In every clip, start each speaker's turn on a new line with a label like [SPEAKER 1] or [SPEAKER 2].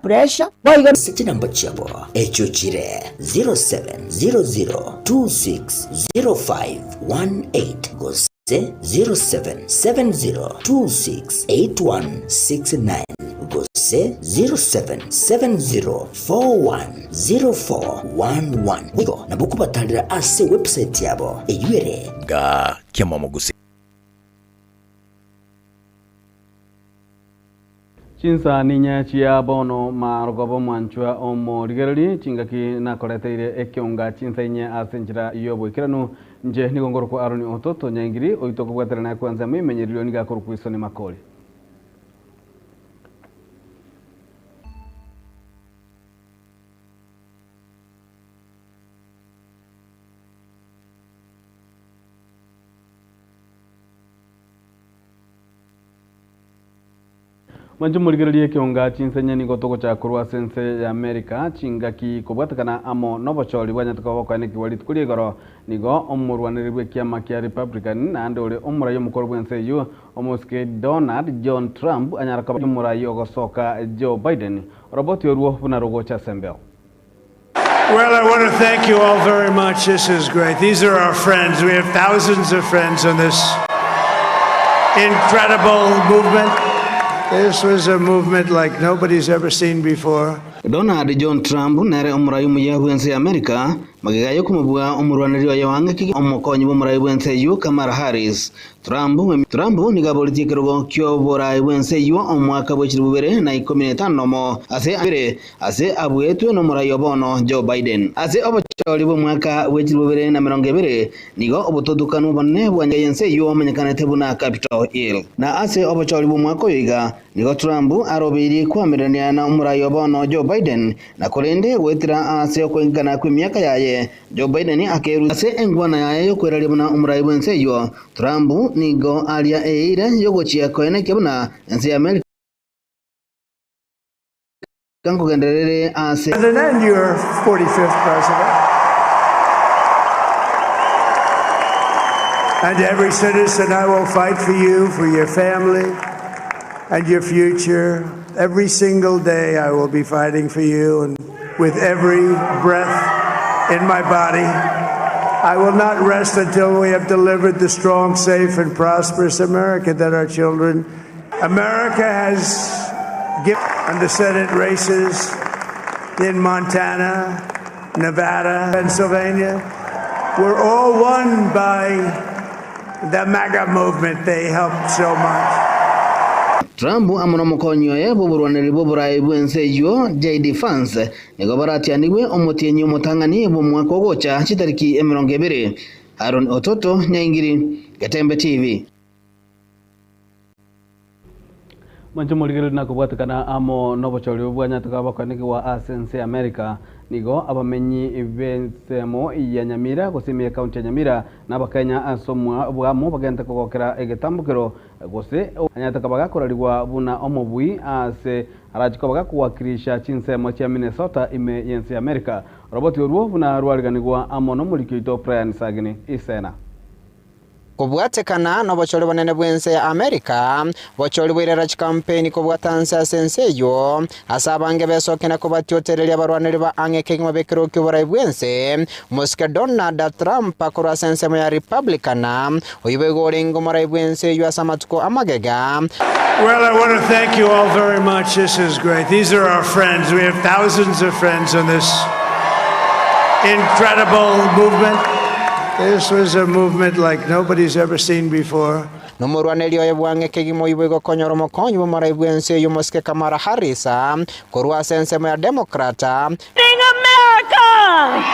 [SPEAKER 1] Pressure, boigo.
[SPEAKER 2] Ase chinamba chiabo echio chire 0700260518 gose 0770268169 gose 0770410411. Boigo nabo okobatarera ase ewebsite yabo eyio ere.
[SPEAKER 3] Ga kiamwamo gose.
[SPEAKER 4] Chinsa ninye chia bono marogoba omwanchwa omorigereria, chingaki nakoreteire ekeonga chinsa inye ase enchera y'oboikeranu. Inche nigo nkorokwa Aroni Ototo Nyaingiri, oito okobwaterana kw'ensemo emenyererio nigo akorokwa Isoni Makori. Mwanche morigererie ekeonga chinsenye nigo togochaka korwa ase ense ya America chingaki kobwatekana amo nobochori bwanyete koba bokoenekigwa rituko ria igoro. Nigo omorwanereri bw'ekiama kia Republican naende ore omorai omokoro bw'ense eyio omosike Donald John Trump anyare koba omorai ogosoka Joe Biden. Oroboti orwo buna rogocha ase embeo.
[SPEAKER 5] Well, I want to thank you all very much. This is great. These are our friends. We have thousands of friends in this incredible movement. This was a movement like nobody's ever seen before.
[SPEAKER 6] Donald John Trump nere omorai omuya bw'ense ya America, magega y'okomobua omorwaneri oye o ang'e omokonyi bw'omorai bw'ense eyio Kamala Harris. Trump Trump nigo aboretie ekerogo ki'oborai bw'ense eyio omwaka bwe chilifu bibere na ikomi na etano nomo ase abere Ase abuetwe nomorai o bono Joe Biden. Ase obochori bw'omwaka bwe chilifu 2020, nigo obototukanu obonene bwa y'ense eyio omenyekanete buna Capitol Hill. Na ase obochori bw'omwaka oyo iga, nigo Trump arobeirie koamererania na omorai o bono Joe Biden, na korende goetera ase okoengekana kw'emiaka yaye, Joe Biden akerwa ase enkwana yaye y'okweraria buna omorai bw'ense eyio. Trump nigo aria eira y'ogochia koenekia buna ense ya America nkogenderere ase.
[SPEAKER 5] And your 45th president. And to every citizen, I will fight for you, for your family, and your future. Every single day, I will be fighting for you, and with every breath in my body, I will not rest until we have delivered the strong, safe, and prosperous America that our children. America has given and the Senate races in Montana, Nevada, Pennsylvania were all won by the MAGA movement. They helped so much.
[SPEAKER 6] Trump amo nomokonyi oye bw'oborwanereri bw'oboraai bw'ense eyio JD Vance nigo baratianigwe omotienyi omotang'ani bw'omwaka ogocha chitariki 20. Aaron Ototo, Nyaingiri, Getembe TV.
[SPEAKER 4] Mwanche morigererie na kobwatekana amo nobochori obwo bwanyarete koba bokoenekigwa ase ense ya America. Nigo abamenyi b'ensemo ya Nyamira gose ime y'ecounty ya Nyamira na Abakenya ase obwamo bagente kogokera egetambokero gose anyarete koba gakorarigwa buna omobui ase arache koba gakowakilisha chinsemo chia Minnesota ime y'ense ya America. Oroboti orwo buna rwariganigwa amo nomoriki oito Brian Sagini Isena.
[SPEAKER 7] Kobwatekana nobochori bonene bw'ense ya Amerika, bochori bwairera chikampeni kobwata nse ase ense eyio, ase abange besokia na kobatiotereria abarwaneri ba ang'e kegima b'ekerogo ki'oborai bw'ense, Omosike Donald Trump korwa ase ensemo ya Republican, oyio boigo orenge omorai bw'ense eyio ase amatuko amagega.
[SPEAKER 5] Well, I want to thank you all very much. This is great. These are our friends. We have thousands of friends on this incredible movement. This was a movement like nobody's ever seen before.
[SPEAKER 7] Nomorwaneri oye bwang'e kegima oyio boigo okonyora omokonyi bw'omorai bw'ense eyio omosike Kamala Harris korwa ase ensemo ya Democrat.
[SPEAKER 8] Sing America!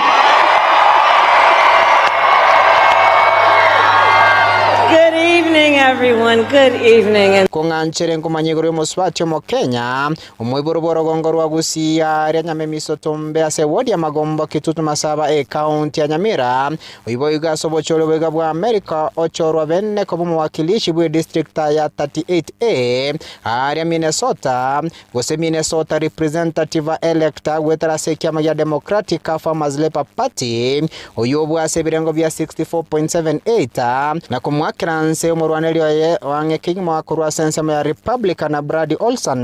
[SPEAKER 8] Good evening, everyone. Good evening. And
[SPEAKER 7] Kong'anchere nkomanya igoro y'omosubati Omokenya, Omoiboro bw'orogongo rwa Gusii aaria Nyamemiso Tombe ase ewodi ya Magombo Kitutu Masaba ecounty ya Nyamira, oyio boigo ase obochori oboiga bwa America ochorwa bene koba omowakilishi bwe district ya 38A aaria Minnesota gose Minnesota Representative elect goetera ase ekiama gia Democratic Farmers Labour Party oyio obwe ase ebirengo bia 64.78 na komwakera. Goakera nse omorwaneri oye oang'e kegima korwa ase ensemo ya Republican Brad Olson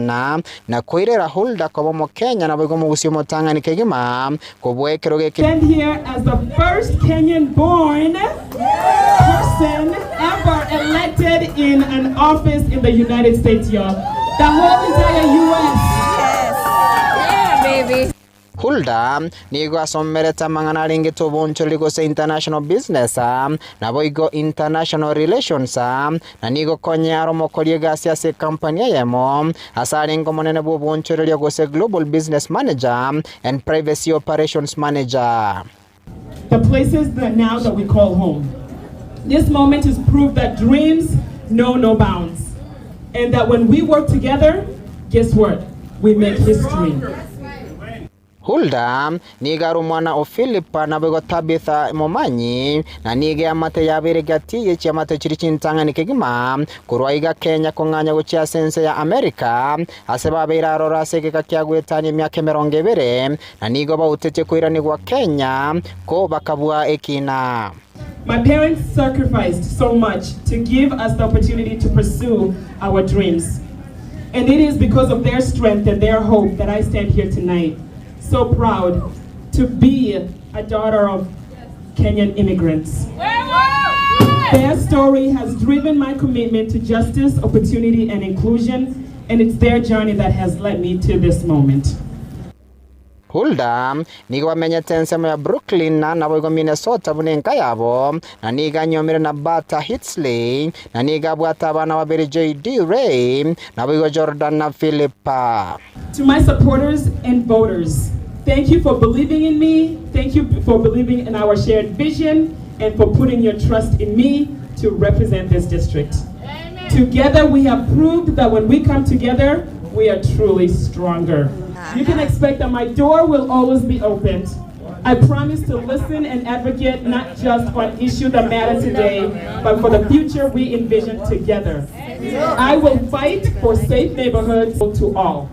[SPEAKER 7] na koirera Hulda koba Omokenya naboigo omogusia omotang'ani kegima kobua ekerogo eke.
[SPEAKER 1] Stand here as the first Kenyan born person ever elected in an office in the United States y'all. The whole entire US.
[SPEAKER 8] Yeah, baby.
[SPEAKER 7] Hulda nigo asomerete amang'ana arengete obonchoreri gose International Business, naboigo International Relations, na nigo konye are omokori egasi ase ekampani eyemo, ase arenge omonene bw'obonchoreria gose Global Business Manager and Privacy Operations Manager.
[SPEAKER 1] The places that now that we call home. This moment is proof that dreams know no bounds and that when we work together, guess what? We make history.
[SPEAKER 7] Hulda nigo are omwana o Philip naboigo Tabitha Momanyi, na nigo eamate yabeire gati ye chiamate chiria chintang'ani kegima korwa iga Kenya kong'anya gochia ase ense ya America, ase babeire aroro ase egeka kia goetania emiaka emerongo ebere, na nigo bautetie koiranigwa Kenya ko bakabua ekina.
[SPEAKER 1] My parents sacrificed so much to give us the opportunity to pursue our dreams. And it is because of their strength and their hope that I stand here tonight, so proud to be a daughter of Kenyan immigrants. Their story has driven my commitment to justice, opportunity, and inclusion, and it's their journey that has led me to this moment.
[SPEAKER 7] Hulda nigo bamenyete ensemo ya Brooklyn na naboigo Minnesota buna enka yabo, na nigo anyomire na Bata Hitsley, na nigo abwate abana babere JD Ray, naboigo Jordan na Philip.
[SPEAKER 1] To my supporters and voters, thank you for believing in me, thank you for believing in our shared vision, and for putting your trust in me to represent this district. Amen. Together we have proved that when we come together, we are truly stronger. You can expect that my door will always be opened. I promise to listen and advocate not just on issues that matter today, but for the future we envision together. I will fight for safe neighborhoods to all.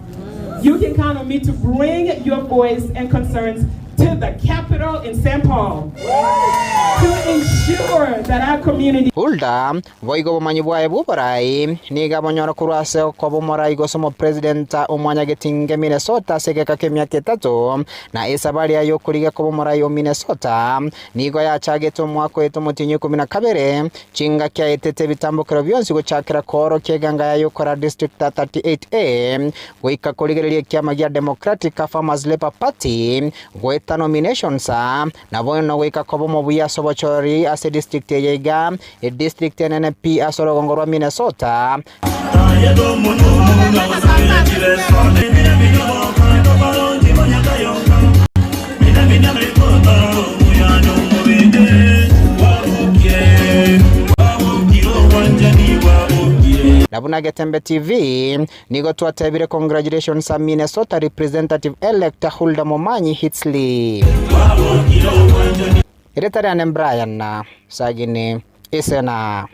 [SPEAKER 1] You can count on me to bring your voice and concerns to the Capitol in St. Paul to ensure that our community
[SPEAKER 7] Hulda, boigo obomanyi bwaye bw'oborai nigo abonyora korwa ase okoba omorai gose omopresident o mwanyagetinge Minnesota ase egeka k'emiaka etato, na esabari yaye y'okorigia koba omorai o Minnesota nigo yachagete omwaka oete omotienyi o ikomi na kabere, chingaki aetete ebitambokero bionsi gochakera koorokia eganga yaye y'okora District 38A Goika korigereria ekiama gia Democratic Farmers Labour Party goeta nominations, nabono goika koba omobuya ase obochori ase district eye iga, edistrict enene pi ase orogongo rwa Minnesota. Na buna Getembe TV, Nigo twatebire congratulations a Minnesota Representative Elect Hulda Momanyi Hitsley. Erieta riane Brian Sagini Isena.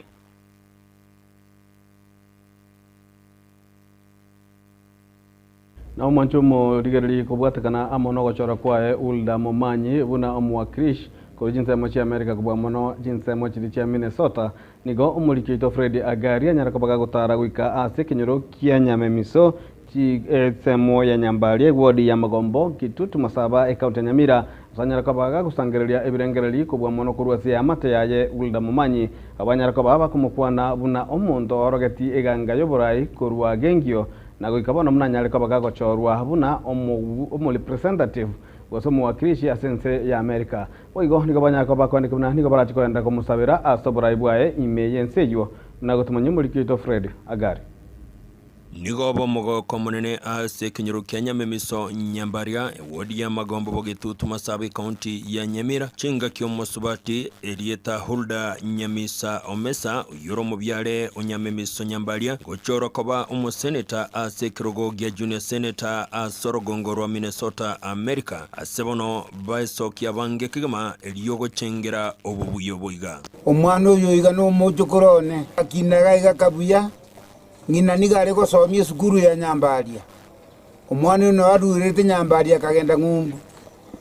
[SPEAKER 4] Na omwanche omorigereria kobwatekana amo nogochora kwaye Hulda Momanyi buna omowakilishi korwa chinsemo chia America kobua mono chinsemo chiria chia Minnesota. Nigo omoriki oito Fred Agari anyare koba gagotara goika ase ekenyoro kia Nyamemiso, ensemo ya Nyambaria, ewodi ya Magombo, Kitutu Masaba, ecounty ya Nyamira, ase anyare koba gagosangereria ebirengererio kobua mono korwa ase eamate yaye Hulda Momanyi, abwo anyare koba bakomokwana buna omonto oorogeti eganga y'oborai korwa Gengio na goika bono buna anyare koba gagochorwa buna omorepresentative gose omowakilishi ase ense ya America. Boigo nigo banyare koba bakoaneka buna nigo barache kogenderera komosabera ase oborai bwaye ime y'ense eyio, buna gotomanyia omoriki oito Fred Agari.
[SPEAKER 3] Nigo obe omogoko omonene ase ekenyoro kia Nyamemiso, Nyambaria, ewodi ya Magombo Bogetutu Masaba ekaunti ya Nyamira, chingaki omosubati erieta Hulda Nyamisa Omesa oyio ore omobiare o Nyamemiso Nyambaria gochorwa koba omoseneta ase ekerogo gia Junior Senator ase orogongo rwa Minnesota America. Ase bono baesokia abange kegima erio gochengera obobuya obo iga.
[SPEAKER 9] Omwana oyo iga nomochokoro one, akinaga iga kabuya, ng'ina nigo are gosomia esukuru ya Nyambaria. Omwana oyo nao aruerete Nyambaria akagenda ng'umbu.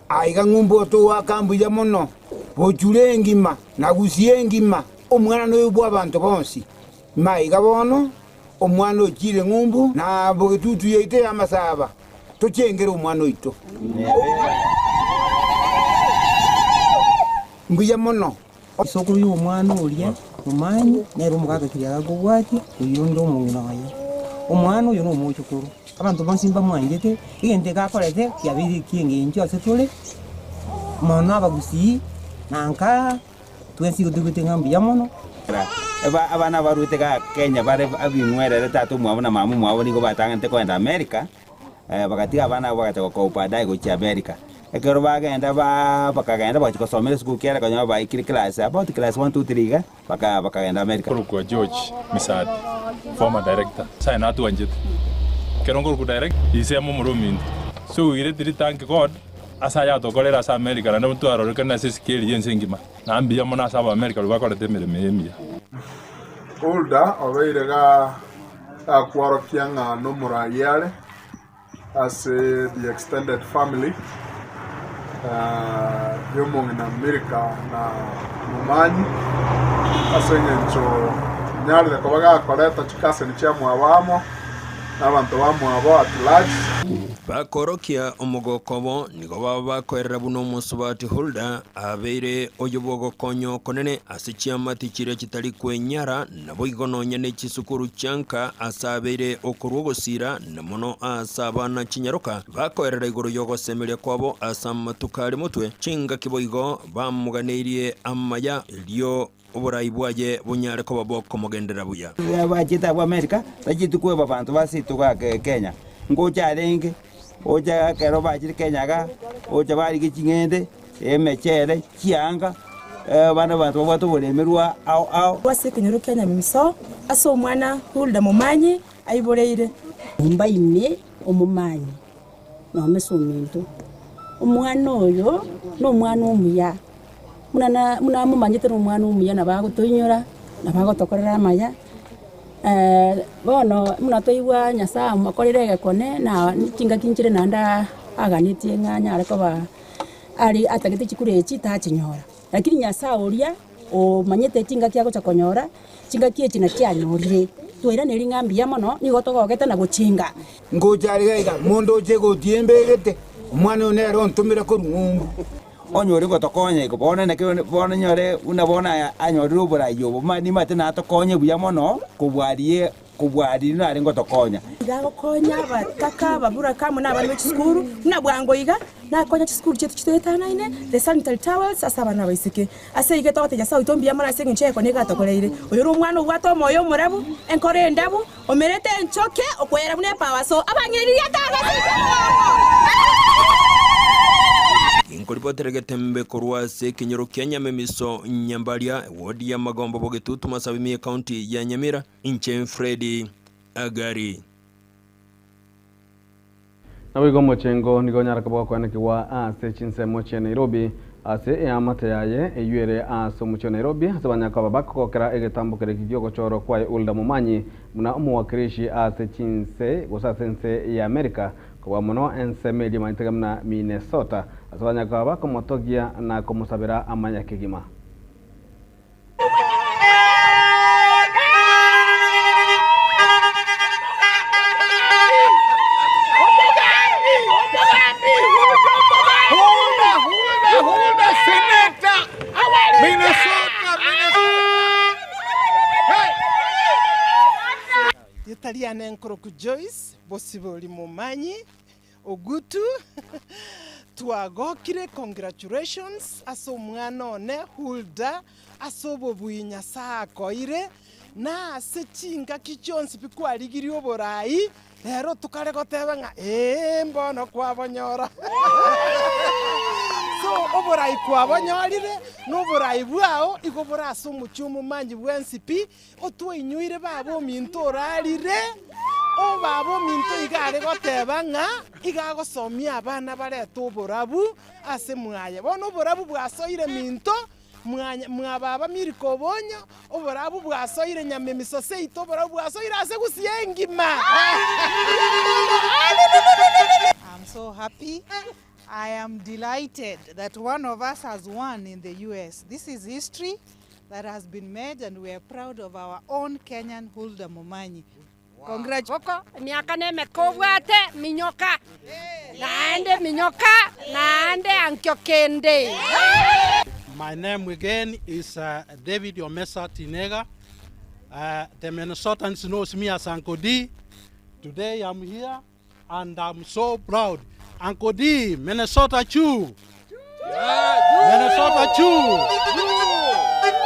[SPEAKER 9] Aiga ng'umbu otogoaka mbuya mono, bochure engima, na gusia engima. Omwana noyo bw'abanto bonsi, maiga bono, omwana ochiire ng'umbu, na bogetutu yaito y'amasaba, tochengere omwana oito. Mbuya mono.
[SPEAKER 10] Esokoro y'omwana oria omomanyi nere omogaka kiria agakobwatia, oyio onde omong'ina oye. Omwana oyo nomochokoro, abanto bonsi mbamwanchete, egento eke akorete kiabeire eki'engencho ase tore, mono abagusii, na nkaa twensi igo toigwete ng'a mbuya mono.
[SPEAKER 11] Abana abarwete ga Kenya bare abing'werere tata omwabo na mama omwabo nigo batang'anete kogenda America, bagatiga abana abwo bagacha gokoba baadaye gochia America. Ekero bagenda ba bakagenda bagachia gosomera esukuru kiagera konya baikire class about class one, two, three iga, baka bakagenda America.
[SPEAKER 12] Korokwa George Misati, former director, Nyasaye natwanchete. Ekero nkorokwa director, ise momura ominto. So we greatly thank God ase ayatokorera ase America naende twarorekane ase esiko eri y'ense engima. Na mbuya mono ase Abaamerika baria bakorete emeremo eye emiya.
[SPEAKER 13] Hulda obeire gakworokia ng'a nomoraai are ase the extended family y'omong'ina Milka na Momanyi ase eng'encho onyarire koba gakoreta chikaseni chiamwabo amo na abanto bamwabo at large.
[SPEAKER 3] Bakorokia omogoko obo nigo baba bakoerera buna omosubati Hulda abeire oyo bw'ogokonya okonene ase chiamate chiria chitari kwenyara, naboigo nonya ne chisukuru chianka ase abeire okorua ogosiira, na mono aase abana chinyaroka bakoerera igoro y'ogosemeria kwabo ase amatuko are motwe, chingaki boigo bamoganeirie amaya, erio oborai bwaye bonyare koba bokomogenderera buya.
[SPEAKER 11] Bachete abwo America, tacheti kweba abanto ba seito ga Kenya. Ngocha arenge, ocha ekero bachire Kenya igaa, ocha barigia ching'ende, emechere, chianga, abande abanto babwate oboremerwa ao ao.
[SPEAKER 14] Ase ekenyoro kia Nyamimiso, ase omwana Hulda Momanyi aiboreire.
[SPEAKER 15] Nyomba ime omomanyi nomesa ominto, omwana oyo nomwana omuya, buna na buna amomanyete nomwana omuya nabo agotoinyora, nabo agotokorera amaya, bono buna twaigwa Nyasaye amokorire egekone na chingaki nchire naende aganetie ng'a anyare koba are atagete chikura echi tachinyora. Lakini Nyasaye oria omanyete chingaki agocha konyora, chingaki echi nachianyorire. Twairaneri ng'a mbuya mono, nigo togogete na gochinga.
[SPEAKER 9] Ngocha are iga, monto oche gotiemba embegete, omwana oyo nere ontomire korwa ng'umbu.
[SPEAKER 11] Onye ore gotokonya igo bono naki bono nyore buna bono anyorire oborai obo, nimanyete natokonye buya mono kobua aria kobua riria narenge gotokonya.
[SPEAKER 14] Iga agokonya abataka, ababuraka amo nabana be chisukuru, buna bwango iga nakonya chisukuru chiaito chitoetanaine, the sanitary towels ase abana abaiseke. Ase igo togotebia Nyasae oito mbuya mono ase engencho y'ekona egatokoreire. Oyo ore omwana obwate omoyo omorabu, enkoro endabu, omerete enchoke, okwera buna epawaso, abang'eiririe atagase
[SPEAKER 3] Inkoribotere getembe korwa ase ekenyoro kia Nyamemiso, Nyambaria, ewodi ya Magombo Bogetutu Masabimi Ekaunti ya Nyamira. Inche Fred Agari.
[SPEAKER 4] Naboigo omochengo nigo onyare koba gokoenekigwa ase chinsemo chia Nairobi ase eamate yaye eyio ere ase omochie o Nairobi ase banyakoba bakogokera egetambo keria giogochorwa kwaye Hulda Momanyi buna omowakilishi ase chinse gose ase ense ya America kobua mono ensemo eria emanyeteke buna Minnesota ase banyakoba bakomotogia na komosabera amaya kegima.
[SPEAKER 16] Rieta riane nkoroku Joyce Bosibori Momanyi Ogutu, Twagokire congratulations ase omwana one Hulda ase obobui Nyasae akoire, na ase chingaki chionsi pi kwarigirie oborai, rero tokare goteba ng'a ee mbono kwabonyora. So oborai kwabonyorire, na oborai bwao igo bore ase omochie omomanyi bwensi pi, Otwainyoire baba ominto orarire, o baba ominto iga are goteba ng'a iga agosomia abana barete oborabu ase mwaye. Bono oborabu bwasoire minto, mwanya mwa baba Milka obonyo, oborabu bwasoire nyamemiso seito, oborabu bwasoire ase gusii engima.
[SPEAKER 17] I'm so happy. I am delighted that one of us has won in the US. This is history. that has been made and we are proud of our own Kenyan Hulda Momanyi. Congrats.
[SPEAKER 8] Boko, emiaka nemeke obwate, minyoka, naende minyoka, naende ankio kende.
[SPEAKER 18] My name again is David Omesa Tinega. The Minnesotans knows me as Uncle D. Today I'm here and I'm so proud. Uncle D, Minnesota Chew. Minnesota Chew.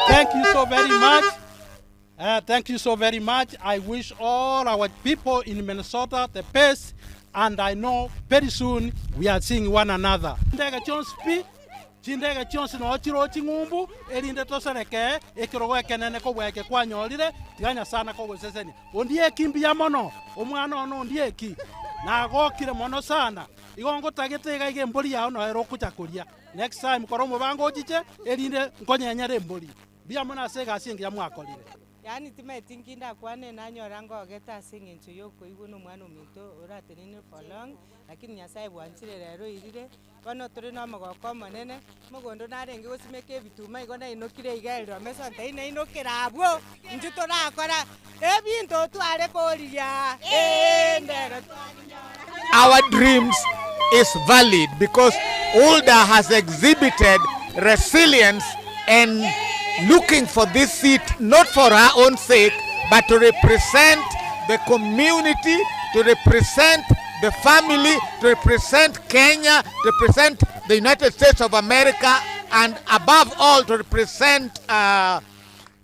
[SPEAKER 18] Thank you so very much. Thank you so very much. I wish all our people in Minnesota the best, and I know very soon we are seeing one another. Ndege chionsi pi, chindege chionsi no chiro ching'umbu, erinde tosereke, ekerogo ekenene kobweke kwanyorire, tiga Nyasaye nakogosesenia. Ondieki mbuya mono, omwana one ondieki, nagokire mono sana. Igo ngotagete iga iga embori yao noero okocha koria. Next time kora omobango ochiche, erinde nkonyenyere embori. Mbuya mono ase egasi engiya mwakorire.
[SPEAKER 17] Yaani timaeti nki ndakwane nanyora ngogete ase eng'encho ya okoigwa na omwana ominto oratenene for long, lakini Nyasaye bwanchire rero oirire, bono tore na omogoko omonene, mogondo narenge gosimeka ebituma igo nainokire iga Eldoret sonta nainokera abwo, intwe torakora ebinto tware korigia eeh ndero twabinyora.
[SPEAKER 19] Our dreams is valid because Huldah has exhibited resilience and looking for this seat not for her own sake but to represent the community, to represent the family, to represent Kenya, to represent the United States of America, and above all to represent uh,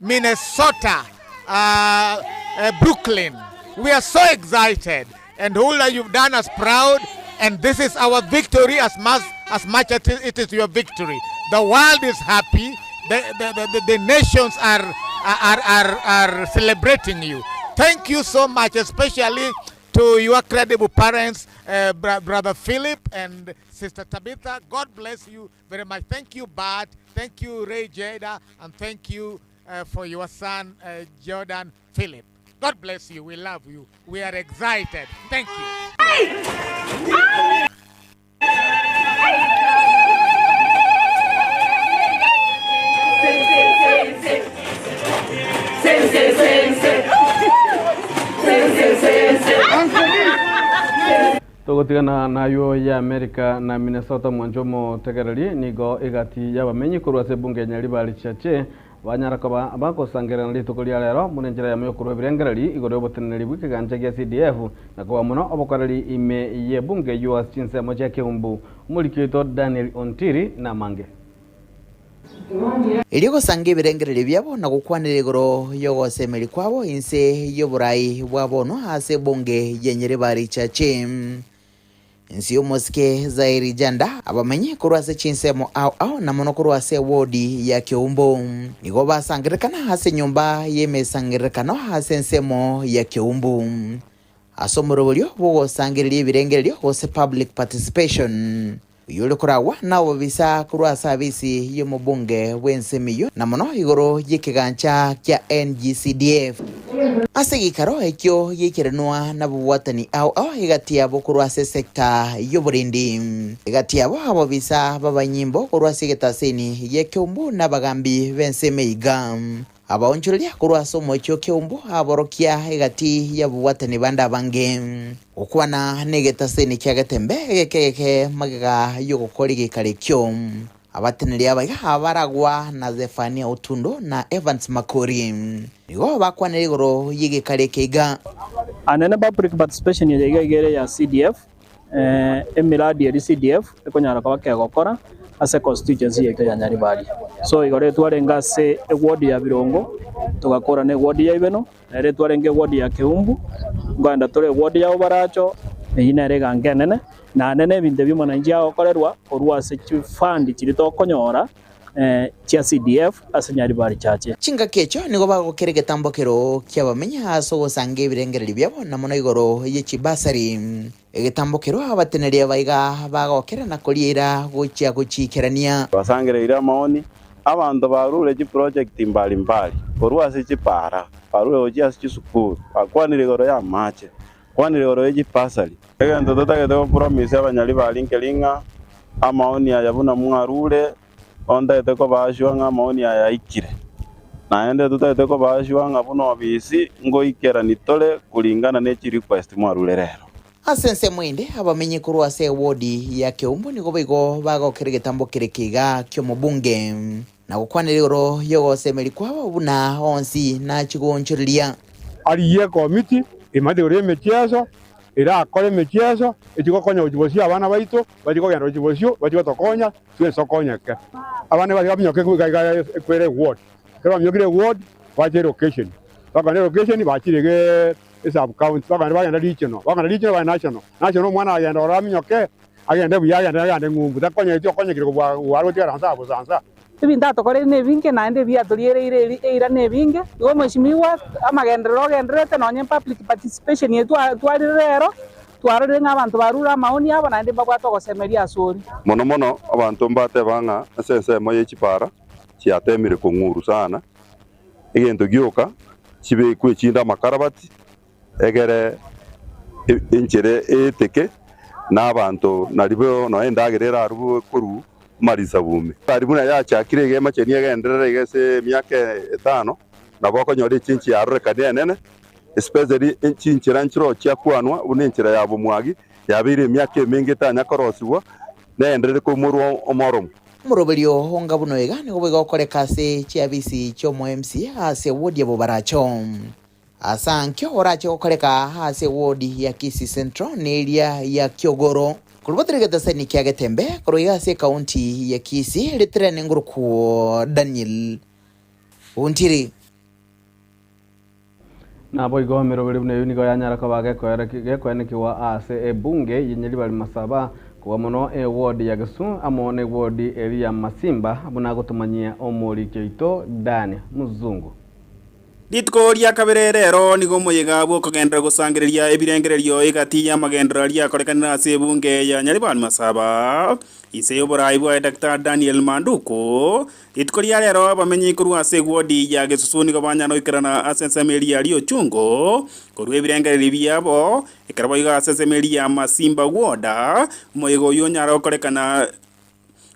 [SPEAKER 19] Minnesota, uh, uh, Brooklyn. We are so excited. And Huldah, you've done us proud. And this is our victory as much as, much as it is your victory. The world is happy. The, the, the, the, the nations are, are, are, are celebrating you. Thank you so much, especially to your credible parents, Brother Philip and Sister Tabitha. God bless you very much. Thank you, Bart. Thank you, Ray Jada. And thank you for your son, Jordan Philip. God bless you. We love you. We are excited. Thank you.
[SPEAKER 4] Togotigana naywo ya America na Minnesota mwancho omotegereri nigo egati y'abamenyi korwa ase ebunge ya Nyaribari Chache banyara koba bagosangererana rituko ria rero buna enchera yamo yokorwa ebirengereri igoro y'oboteneneri bw'ekegancha gia CDF na koba mono obokoreri ime y'ebunge eywo ase chinsemo chia Keumbu. Omoriki oito Daniel Ontiri namange.
[SPEAKER 20] Erio gosanga ebirengererio biabo na gokwanera igoro y'ogosemeria kwabo inse y'oborai bwa bono ase ebunge ya Nyaribari Chache. Inse y'omosike Zairi Janda abamenyi korwa ase chinsemo ao ao na mono korwa ase ewodi ya Keumbu nigo basangererekana ase enyomba y'emesangererekano ase ensemo ya Keumbu. Ase omoroberio bw'ogosangereria ebirengererio gose public participation. Oyore koragwa nabobisa korwa ase abisi y'omobunge bw'ensemo eyio, na mono igoro y'ekegancha kia NGCDF. Ase egeikaro ekio giaikeranwa nabobwatani ao ao egati yabo korwa ase esecta y'oborendi. Egati yabo abobisa b'abanyimbo korwa ase egetaseni gi'ekeumbu na abagambi b'ensemo eyio. Abaonchoreria korwa ase omochie o Keumbu aborokia egati y'abobwatani bande abange. Gokwana negetaseni kia Getembe egeke egeke magega y'ogokora egeikaro ekio. Abateneri abaiga abaragwa na Zephania Otundo na Evans Makori nigo bakwanire igoro y'egekaro eke iga.
[SPEAKER 21] Anene public participation eye iga iga ere ya CDF, emiradi eria CDF ekonyara koba kegokora ase econstituency yaito ya Nyaribari. So igoro etwarenge ase eward ya Birongo, togakora na eward ya Ibeno, nere etwarenge eward ya Keumbu, nkoenda tore eward ya Obaracho, eyio nere egango enene, naende na ebinto ebio mwananchi agokorerwa korwa ase chifund chiria tokonyora chia CDF ase Nyaribari Church.
[SPEAKER 20] Chingaki echio nigo bagokera egetambokero ki'abamenyi ase ogosanga ebirengererio biabo na mono igoro ye chibasari. Egetambokero abateneri abaiga bagokera na koriera gochia gochiikerania.
[SPEAKER 22] Basangereire amaoni, abanto barure chiproject mbari mbari, korwa ase chipara, barure gochia ase chisukuru, bakwanire igoro y'amache, bakwanire igoro ye chibasari. Egento totagete gopromise abanyaribari nkeri ng'a amaoni aya buna mwarure, ontagete kobaashwa ng'a amaoni aya aikire. Naende totagete kobaashwa ng'a buna obisi ngoikerani tore kuringana ne chirequest mwarure rero.
[SPEAKER 20] Ase ensemo ende, abamenyi korwa ase ewodi ya Keumbu nigo boigo bagokera egetambo kere kiga ki'omobunge, na gokwanera igoro y'ogosemeria kwabo buna onsi nachie goonchoreria.
[SPEAKER 2] Arigie ekomiti emanyete igoro y'emechieso, erakore emechieso echie gokonya gochia bosio abana baito, bachie kogenda gochia bosio, bachie gotokonya twensi tokonyeke. Abana baria baminyoke iga iga ekwere eward, ekero baminyokire eward, bache elocation, bakogenda elocation bachire iga esub county, bakogenda bagenda regional, bakogenda regional bagenda national, national omwana agenda ororo aminyoke, agende buya agende agende ng'umbu, takonyeti okonyekire kobua are gotigara nsa bosa nsa.
[SPEAKER 6] Ebinto atokoreire nebinge, naende ebi atoriereire eri eira nebinge. Igo mweshimiwa, amagenderero ogendererete nonye public participation eye twarire rero, twarorire ng'a abanto barure amaoni abo naende mbabwate ogosemeria asore.
[SPEAKER 22] Mono mono abanto mbateba ng'a ase ensemo ye chipara chiatemire kong'uru sana, egento gioka chibekwe echinde amakarabati, egere enchera eeteke, na abanto nario nonya endagera erarue korwa amarisabu ime. Egari buna yachakire iga emacheni egenderere iga ase emiaka etano, nabo okonyora echenchi yarorekana enene, especially chinchera nchiroo chiakwanwa buna enchera ya bomwagi, yabeire emiaka emenge etanya korosigwa, negenderere koumorwa omoromo.
[SPEAKER 20] Omoroberio onga buna oiga nigo boigo okoreka ase chiabisi chi'omo MCA ase ward ya Bobaracho. Ase ankio orache gokoreka ase ward ya Kisii Central na eria ya Kiogoro. Korwa botire getasani kia Getembe korwa iga ase ekaunti ya Kisii ritirene ngorokwo Daniel Ontiri.
[SPEAKER 4] Naboigo emeroberi buna eyio nigo yanyara koba gekoenekigwa ase ebunge ye Nyaribari Masaba, kobua mono eward ya Gesu amo neward eria ya Masimba buna agotomanyia omoriki oito Dan Muzungu.
[SPEAKER 23] Rituko ria kabere rero nigo omoyega bw'okogenderera gosangereria ebirengererio egati y'amagenderero aria akorekanire ase ebunge ya Nyaribari Masaba inse y'oborai bwaye Daktari Daniel Manduku. Rituko ria rero abamenyi korwa ase ewodi ya Gesusu nigo banyara goikerana ase ensemo eria ya Riochungo korwa ebirengererio biabo ekero boigo ase ensemo eria ya Masimba Ward omoyega oyio onyare gokorekana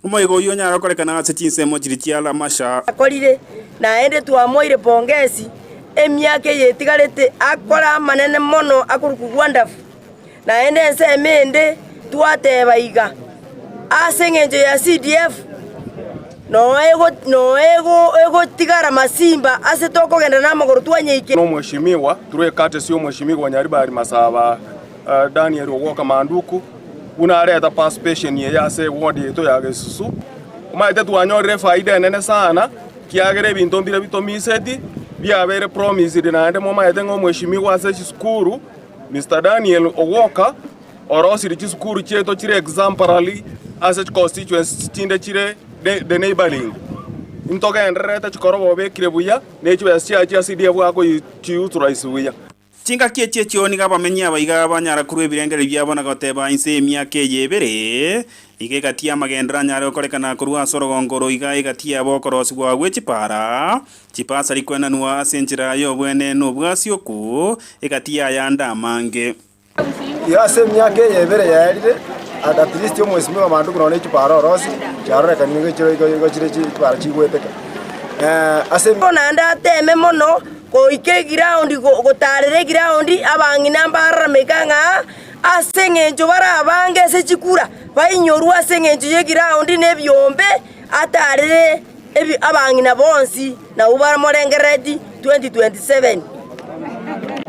[SPEAKER 23] Omoigo oyio onyare gokorekana ase chinsemo chiria chia Lamasha.
[SPEAKER 24] Akorire, naende twamoire pongesi emiaka eye etigarete akore amanene mono akorokwa Wonderful. Naende ensemo ende twateba iga, ase eng'encho ya CDF noo egotigara masimba ase tokogenda namagoro twanyeike.
[SPEAKER 25] Omweshimiwa through a courtesy Omweshimiwa Nyaribari Masaba Daniel Ogwoka Manduku buna areta participation eye ase eward yaito ya Gesusu. Omanyete twanyorire efaida enene sana kiagera ebinto mbire bitomiseti biabeire promised naende momanyete ng'a omweshimiwa ase chisukuru Mister Daniel Ogwoka orosirie chisukuru chiaito chire exemplary ase chiconstituency chinde chire the neighboring. Ntogendererete chikoroba obekire buya ne chibesa chiaye chia CDF akochiutilize buya.
[SPEAKER 23] Chingaki echi echio nigo abamenyi abaiga banyara korua ebirengererio biabo na goteba inse y'emiaka eye ebere, iga egati y'amagenderero anyare gokorekana korwa ase orogongo oro iga egati yabo okorosigwa gwe chipara, chipasari kwenanwa ase enchera y'obwene na obwasioku, egati y'ayande amange.
[SPEAKER 26] Igo ase emiaka eye ebere yaerire, at at least omwesimigwa Manduku nonya ne chipara orosie, chiarorekanire nigo chire igo chire chipara chigweteka. Ase.
[SPEAKER 24] Naende ateeme mono goika egiraundi, gotaarera egiraundi, abang'ina mbararameka ng'a ase engencho bare abange ase chikura, bainyorwe ase engencho y'egiraundi na ebiombe, ataarere abang'ina bonsi nabwo bamorengerereti 2027.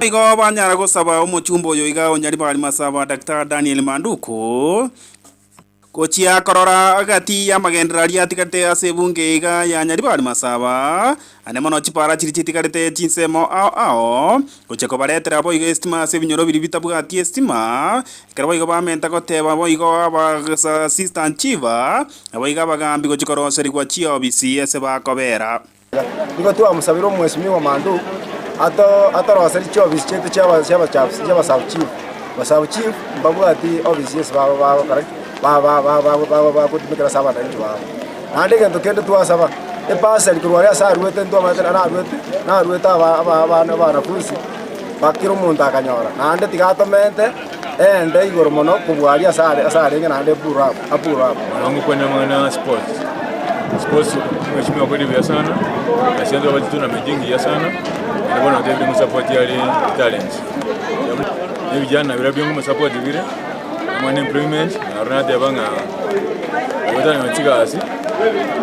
[SPEAKER 23] Igo banyara gosaba omochumba oyo iga o Nyaribari Masaba Daktari Daniel Manduku Gochia korora gati y'amagenderero aria atigarete ase ebunge iga ya Nyaribari Masaba, ane mono chipara chiria chitigarete chinsemo ao ao, gochia kobaretera boigo estima ase ebinyoro biria bitabwati estima, ekero boigo bamenta goteba boigo aba assistant chief, naboigo abagambi gochia koroserigwa chiobisi ase bakobera.
[SPEAKER 26] Nigo twamosabire omwesimigwa Manduku atoroserie chiofisi chiaito chi'aba sub chief. Ba sub chief mbabwati ofisi ase bagokora ki? Bagotumekera ase abananchi babo. Naende egento kende twasaba, ebasari korwa aria ase aruete ntwamanyete naruete naruete abanafunsi ba kera omonto akanyora. Naende tiga atomente ende igoro mono kobua aria ase arenge naende apull up.
[SPEAKER 12] Ngokwana amang'ana a sports. Sports mheshimiwa akorire buya sana, ase ntobwate chitournament chingiya sana, naende bono natebire mosupport are talents. Na ebijana biria nkomosupport bire, unemployment, naro nateba ng'a baria batanyora chigasi,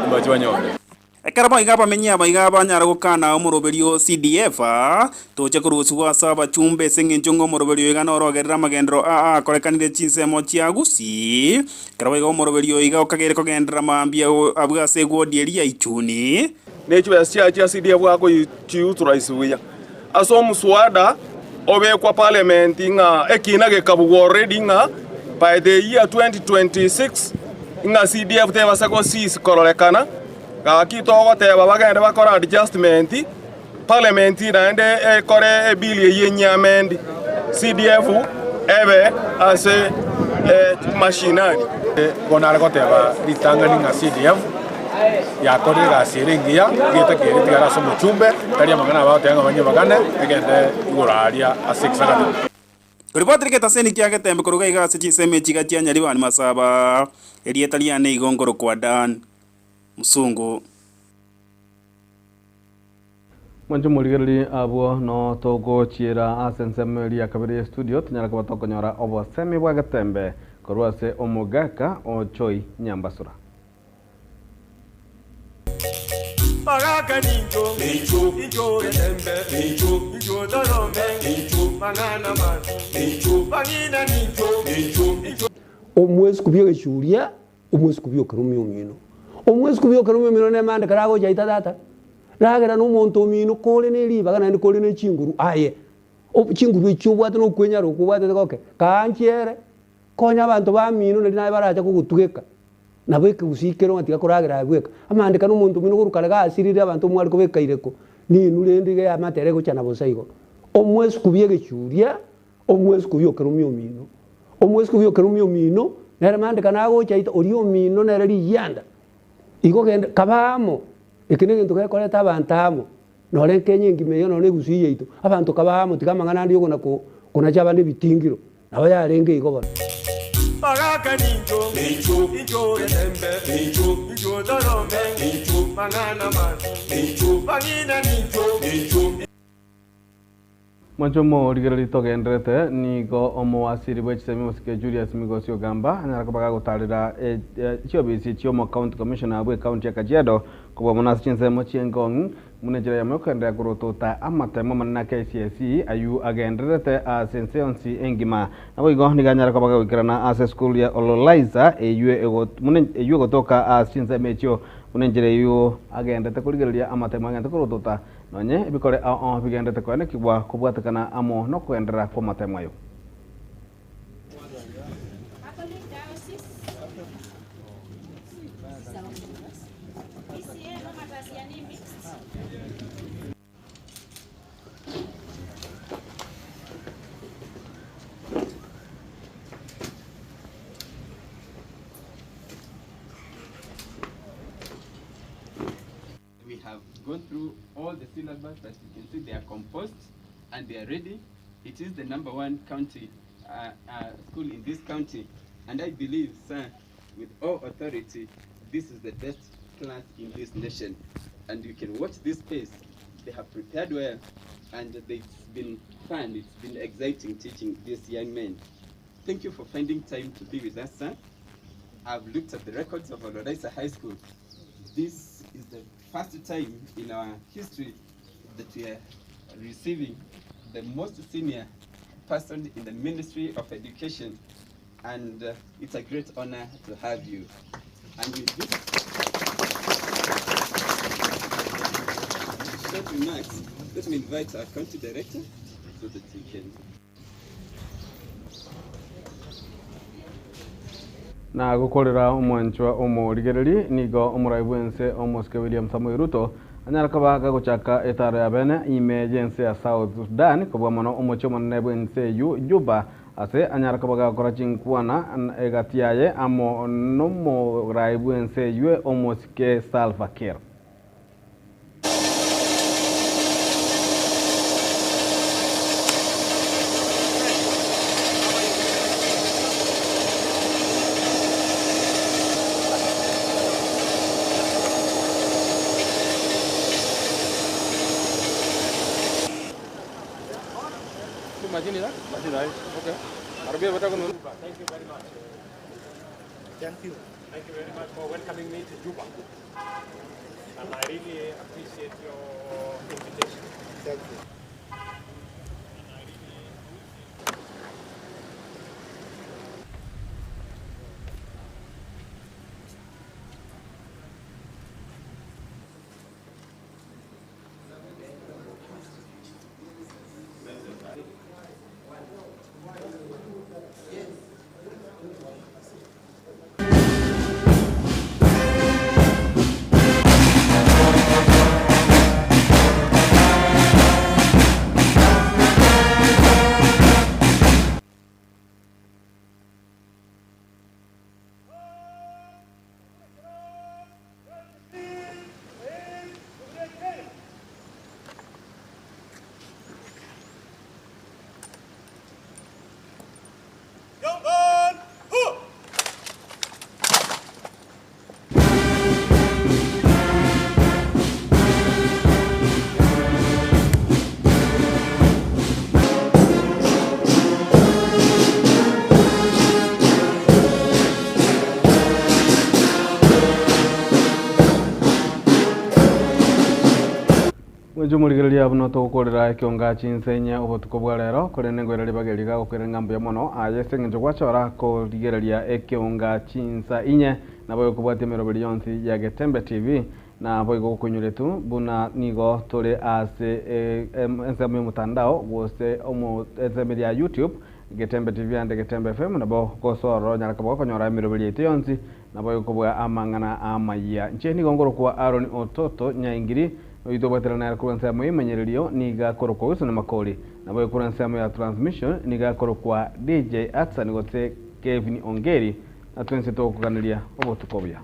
[SPEAKER 12] mbache banyore.
[SPEAKER 23] Ekero boigo abamenyi aba iga banyara gokana omoroberio o CDF, toche korusigwa ase abachumba ase engencho ng'a omoroberio oiga norogerere amagenderero aa akorekanire chinsemo chia Gusii. Ekero boigo omoroberio oiga okageire kogenderera mambia abwo ase egwodi eria ya Ichuni.
[SPEAKER 25] Ne chibesa chiaye chia CDF agochiutilize buya ase omuswada obekwa parliament ng'a ekina gekabugwa already ng'a by the year 2026 ng'a CDF tebasa go cease kororekana. Gaki togoteba bagende bakore adjustment, parliament naende ekore ebill eyio enyamendi, CDF ebe ase mashinani.
[SPEAKER 1] Bono nare goteba ritang'ani ng'a CDF yakorire egasi ere engiya, egento keria tigare ase omochumbe, tari amang'ana aba bagoteba ng'a banyebagane, egende igoro aria ase executive.
[SPEAKER 23] Koribwatire getaseni kia getembe korwa iga ase chinsemo echiga chia Nyaribani Masaba, erieta riane igo nkorokwa Dan. Musungu.
[SPEAKER 4] Mwanche morigererie abwo no togochiera ase ensemo eria ya kabere ye studio tonyare koba tokonyora obosemi bwa getembe korwa ase omogaka o Joy Nyambasura.
[SPEAKER 5] Bagaka nincho, nincho, nincho getembe, nincho, nincho torome, nincho, mang'ana mabi, nincho, bang'ina nincho, nincho, nincho.
[SPEAKER 7] Omwesiko bw'egechuria Omwesiko bw'okeromia omino. Omwesiko bw'okeromia omino nemande kare agocha aita tata, ragera nomonto omino kore ne ribaga naende kore ne chinguru aye. Chinguru echio obwate na okwenyara okwo obwatete goke, kaanche ere, konya abanto bamino naria naye barache kogotugeka. Nabo ekegusii kere ng'a tiga koragera aye bweka. Amandeka na omonto omino korwa kare gasirire abanto mware kobeka ireko, ninwe rende iga eamate ere egochana bosa igo. Omwesiko bw'egechuria. Omwesiko oyio okeromia omino, omwesiko oyio okeromia omino, nere mande kana agocha aite oria omino nere riyianda. Igo genda kaba amo, eke negento gekoreta abanto amo, nore Kenya engima eye nonye egusii yaito, abanto kaba amo tiga amang'ana ande yokona ko konacha abande ebitingiro, nabo yarenge igo bono.
[SPEAKER 5] Bagaka nincho, nincho, nincho getembe, nincho, nincho torome, nincho, mang'ana mabi, nincho, bang'ina nincho, nincho.
[SPEAKER 4] Mwanche omorigereria togenderete, nigo omowasiri bwe chisemi omosike Julius Migosi Ogamba anyare koba gagotarera chiobisi chi'omo county commissioner bwe county ya Kajiado kobua mono ase chinsemo chi'enkong'i buna enchera eyemo yokoenderea korotota amatemo amanene a KCSE ayio agendererete ase ense yonsi engima. Naboigo nigo anyare koba gagoikerana ase esukuru ya Ololaisa eyio eyio egotoka ase chinsemo echio buna enchera eyio agenderete korigereria amatemo agenderete korotota Nonye ebikore ao ao bigenderete koenekigwa kobwatekana amo nokogenderera kw'amatemo ayo.
[SPEAKER 10] We have gone through all the syllabus as you can see they are composed and they are ready. It is the number one county uh, uh, school in this county and I believe, sir, with all authority, this is the best class in this nation. And you can watch this space. They have prepared well and it's been fun, it's been exciting teaching these young men. Thank you for finding time to be with us, sir. I've looked at the records of Olorisa High School. This is the first time in our history that we are receiving the most senior person in the Ministry of Education. And uh, it's a great honor to have you. And with this short remarks, let me invite our county director so that he can
[SPEAKER 4] Na gokorera omwanchwa omorigereri, nigo omorai bw'ense omosike William Samoei Ruto anyare koba gagochaka etaro ya bene ime y'ense ya South Sudan kobua mono omochie omonene bw'ense eyio Juba ase anyare koba gagokora chinkwana egati yaye amo nomorai bw'ense eyio omosike Salva Kiir.
[SPEAKER 3] Machine ira?
[SPEAKER 2] Machine ai.
[SPEAKER 3] Okay. Arabia bata kono.
[SPEAKER 9] Thank you very much.
[SPEAKER 3] Thank you.
[SPEAKER 9] Thank you very much for welcoming me to Juba. And I really appreciate your invitation.
[SPEAKER 3] Thank you.
[SPEAKER 4] Mwenche omorigereria buna togokorera ekionga chinsenya obotuko bwa rero korende ngoera ribaga eri gagokwera ng'a mbuya mono aye ase eng'encho gwachora korigereria ekionga chinsa inye nabo ekobwatia emeroberi yonsi ya Getembe TV nabo igo gokoinyore tu buna nigo tore ase ensemo ya omotandao gose omo ensemo eria ya YouTube Getembe TV ande Getembe FM nabo gosoa ororo onyare koba gokonyora emeroberi yaito yonsi nabo egokobua amang'ana amayia. Inche nigo ngorokwa Aaron Ototo Nyaingiri oyio tobwatera nere korwa ensemo y'emenyererio nigo akorokwa Wilson Makori nabo korwa ensemo ya transmission nigo akorokwa DJ Atsan gose Kevin Ongeri na twensi togokoganeria obotuko obuya.